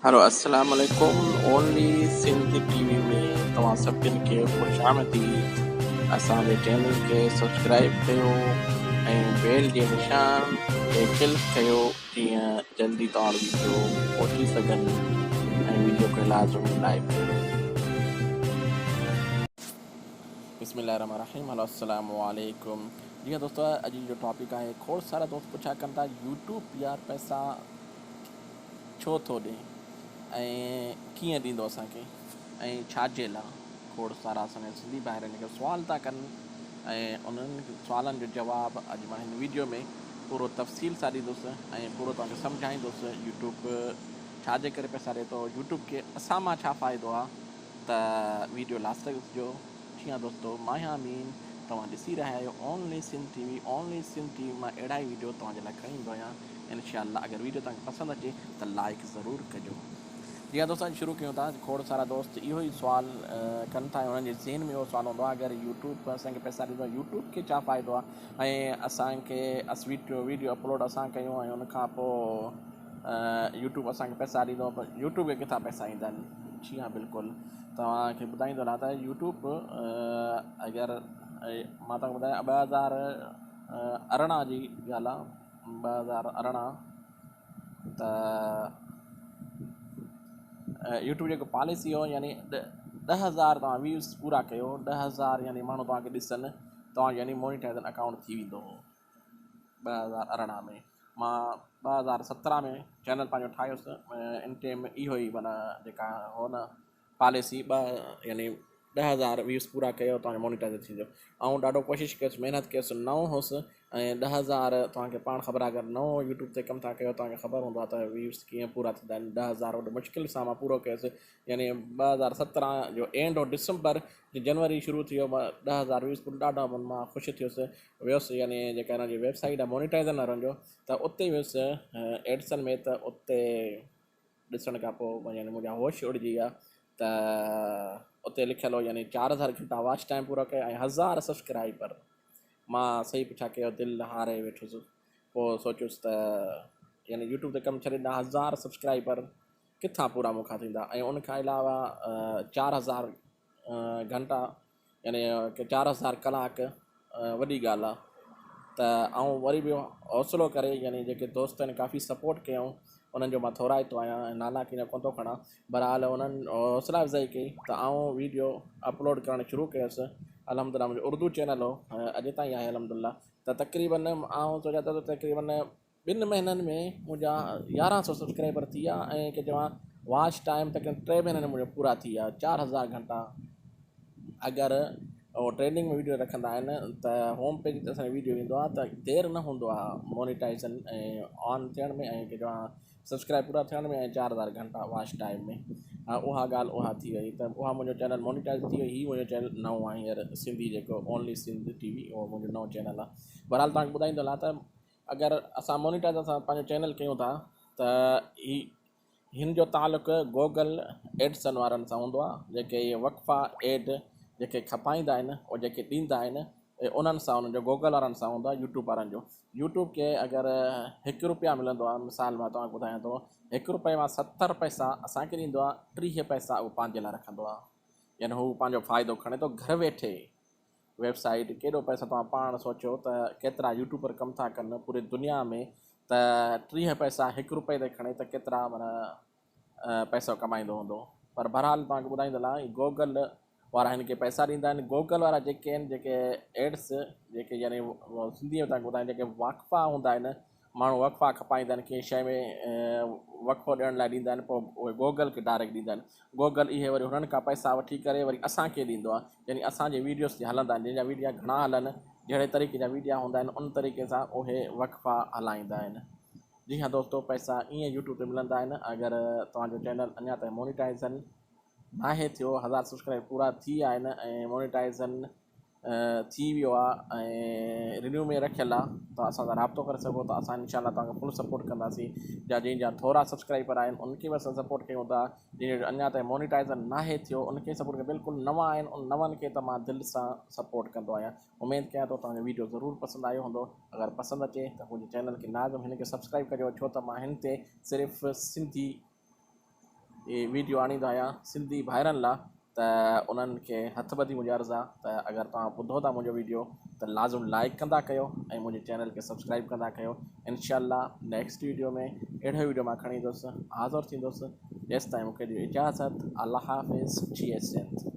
هلو السلام عليڪم اونلي سنڌ ٽي وي ۾ توهان سڀن کي خوش آمديد اسان جي چينل کي سبسڪرائب ڪيو ۽ بيل جي نشان تي ڪلڪ ڪيو جيئن جلدي توهان وڊيو پهچي سگهن ۽ وڊيو کي لازمي لائڪ ڪيو. بسم الله الرحمن الرحيم هلو السلام عليڪم جي ها دوستو اڄ جو ٽاپڪ آهي کوڙ سارا دوست پڇا ڪن ٿا يوٽيوب يار پئسا ڇو ٿو ڏي ۽ ڪيئن ڏيندو اسان کي ۽ ڇا جي لا کوڙ سارا اسان جا سنڌي ڀائر ان کي سوال ٿا ڪن ۽ انهن سوالن جو جواب اڄ مان هن ويڊيو ۾ پورو تفصيل سان ڏيندس ۽ پورو توهان کي سمجهائيندس يوٽيوب ڇا جي ڪري پئسا ڏي ٿو يوٽيوب کي اسان مان ڇا فائدو آ ته ويڊيو لاسٽ تائين ڏسجو. جي ها دوستو مان آهيان امين توهان ڏسي رهيا آهيو only Sindh T V only Sindh T V مان اهڙا ئي ويڊيو توهان جي لاء کڻي ايندو آهيان انشاء الله اگر ويڊيو توهان کي پسند اچي ته لائڪ ضرور ڪجو. جي ها دوستو اڄ شروع ڪيون ٿا کوڙ سارا دوست اهو ئي سوال ڪن ٿا ۽ انهن جي ذهن ۾ اهو سوال هوندو آهي اگر يوٽيوب اسان کي پئسا ڏيندو يوٽيوب کي ڇا فائدو آهي ۽ اسان کي ويڊيو اپلوڊ اسان ڪيون ۽ ان کان پوء يوٽيوب اسان کي پئسا ڏيندو پر يوٽيوب کي ڪٿان پئسا ايندا آهن جي ها بلڪل توهان کي ٻڌائيندو هلان ته يوٽيوب اگر مان توهان کي ٻڌايان 2018 جي ڳالهه آهي 2018 ته يوٽيوب جيڪو پاليسي هو يعني 10,000 توهان ويوز پورا ڪيو 10,000 يعني ماڻهو توهان کي ڏسن توهان يعني مونيٽائيزن اڪائونٽ ٿي ويندو هو 2018 ۾ مان 2017 ۾ چينل پنهنجو ٺاهيوس ان ٽيم اهو ئي معنيٰ جيڪا هو نه پاليسي ٻه يعني 10,000 ويوز پورا ڪيو توهان جو مونيٽائيز ٿيندو آئون ڏاڍو ڪوشش ڪيس محنت ڪيس نئون هوس ۽ 10,000 توهان کي پاڻ خبر آهي اگر نئون يوٽيوب تي ڪم ٿا ڪيو توهان کي خبر هوندو آهي ته ويوز ڪيئن پورا ٿيندا آهن 10,000 وڏي مشڪل سان مان پورو ڪيس يعني 2017 جو اينڊ هو ڊسمبر جنوري شروع ٿي ويو 10,000 ويوز پورا ڏاڍا مان خوش ٿيس ويس يعني جيڪا هن جي ويب سائيٽ آهي مونيٽائيزن وارن جو ته اتي ويس ايڊسن ۾ ته اتي ڏسڻ کان پوء يعني منهنجا هوش اڙجي ويا ته اتي لکيل هو يعني 4000 گهنٽا واچ ٽائيم پورو ڪيو ۽ 1000 سبسڪرائبر مان صحيح پڇا ڪيو دل هاري ويٺس پوء سوچيس ته يعني يوٽيوب تي ڪم ڇڏي ڏنا 1000 سبسڪرائبر ڪٿان پورا مون کان ٿيندا ۽ ان کان علاوه 4000 گهنٽا يعني 4000 ڪلاڪ وڏي ڳالهه آ ته آئون وري به حوصلو ڪري يعني جيڪي دوست آهن ڪافي سپورٽ ڪيائون انهن جو مان ٿورائتو آهيان ۽ نالا ڪنهن جا ڪونه ٿو کڻان بهرحال انهن حوصلا افزائي ڪئي ته آئون ويڊيو اپلوڊ ڪرڻ شروع ڪيس الحمد لله منهنجو اردو چينل هو اڄ تائين آهي الحمد لله ته تقريبن آئون سوچان ٿو ته تقريبن ٻن مهينن ۾ منهنجا 1100 سبسڪرائبر ٿي ويا ۽ ڪي چوان واچ ٽائيم تقريبن ٽي مهينن ۾ منهنجا پورا ٿي ويا 4000 گهنٽا. اگر اهو ٽرينڊنگ ۾ ويڊيو رکندا آهن ته هوم پيج تي اسانجو ويڊيو ايندو آهي ته دير نه هوندو آهي مونيٽائيزن ۽ آن ٿيڻ ۾ ۽ ڪي چوان سبسڪرائب پورا ٿيڻ ۾ ۽ 4000 گهنٽا واچ ٽائيم ۾ اها ڳالهه اها ٿي وئي ته اها منهنجو چينل مونيٽائيز ٿي وئي. هي منهنجو چينل نئون آهي هينئر سنڌي جيڪو اونلي سنڌ ٽي وي اهو منهنجو نئون چينل آهي. بهرحال توهان کي ٻڌائيندو هلان ته اگر اسان مونيٽائيز اسان پنهنجو چينل ڪيون ٿا ته هي هن جو تعلق گوگل ايڊسن وارن سان هوندو آهي جيڪي اهي وقفا ايڊ جيڪي کپائيندا آهن اهي جيڪي ڏيندا آهن اهي انهن سان انهن جو گوگل وارن سان هوندو آهي يوٽيوب وارن جو يوٽيوب کي اگر هڪ روپيا ملندو آهي مثال مان توهان کي ٻڌايان ٿو هڪ روپئي مان 70 پئسا اسان کي ڏيندو آهي 30 پئسا اهو پنهنجي لاء رکندو آهي يعني هو پنهنجو فائدو کڻي ٿو گهر ويٺي ويب سائيٽ ڪيڏو پئسو توهان پاڻ سوچيو ته ڪيترا يوٽيوبر ڪم ٿا ڪن پوري دنيا ۾ ته 30 پئسا هڪ روپئي تي کڻي ته ڪيترا معنيٰ پئسو ڪمائيندو هوندو پر بهرحال توهان کي ٻڌائيندو هلان گوگل وارا هن کي پئسا ڏيندا آهن گوگل وارا جيڪي آهن جيڪي ايڊس جيڪي يعني سنڌي ۾ توهان کي ٻڌايان جيڪي واقفا هوندا آهن ماڻهو وقفا کپائيندا آهن ڪنهن شيء ۾ وقفو ڏيڻ لاء ڏيندا آهن پوء اهي گوگل کي ڊائريڪٽ ڏيندا آهن گوگل اهي وري هنن کان پئسا وٺي ڪري وري اسان کي ڏيندو آهي يعني اسان جي ويڊيوز تي هلندا آهن جنهن جا ويڊيا گهڻا هلن جهڙي طريقي جا ويڊيا هوندا آهن ان طريقي سان اهي وقفا هلائيندا آهن جي ها دوستو پئسا ائين يوٽيوب تي ملندا آهن اگر توهان جو چينل اڃا تائين مونيٽائيزن ناهي ٿيو 1000 سبسڪرائب پورا ٿي ويا آهن ۽ مونيٽائيزن ٿي ويو آ ۽ رينيو ۾ رکيل آ ته اسان سان رابطو ڪري سگهو ٿا اسان انشاء الله توهان کي فل سپورٽ ڪنداسين جا جنهن جا ٿورا سبسڪرائبر آهن ان کي به اسان سپورٽ ڪيون ٿا جنهن جو اڃا تائين مونيٽائيزر ناهي ٿيو ان کي سپورٽ ڪيو بلڪل نوان آهن ان نون کي ته مان دل سان سپورٽ ڪندو آهيان اميد ڪيان ٿو توهان کي ويڊيو ضرور پسند آيو هوندو اگر پسند اچي ته منهنجي چينل کي لازم هن کي سبسڪرائب ڪجو ڇو ته مان هن تي صرف سنڌي ويڊيو آڻيندو آهيان سنڌي ڀائرن لا ته انهن کي هٿ ٻڌي منهنجو عرض آ ته اگر توهان ٻڌو ٿا منهنجو ويڊيو ته لازم لائڪ ڪندا ڪيو ۽ منهنجي چينل کي سبسڪرائب ڪندا ڪيو انشاء الله نيڪسٽ ويڊيو ۾ اهڙو ويڊيو مان کڻي ايندس حاضر ٿيندس جيستائين مونکي ڏيو اجازت الله حافظ جي سنڌ.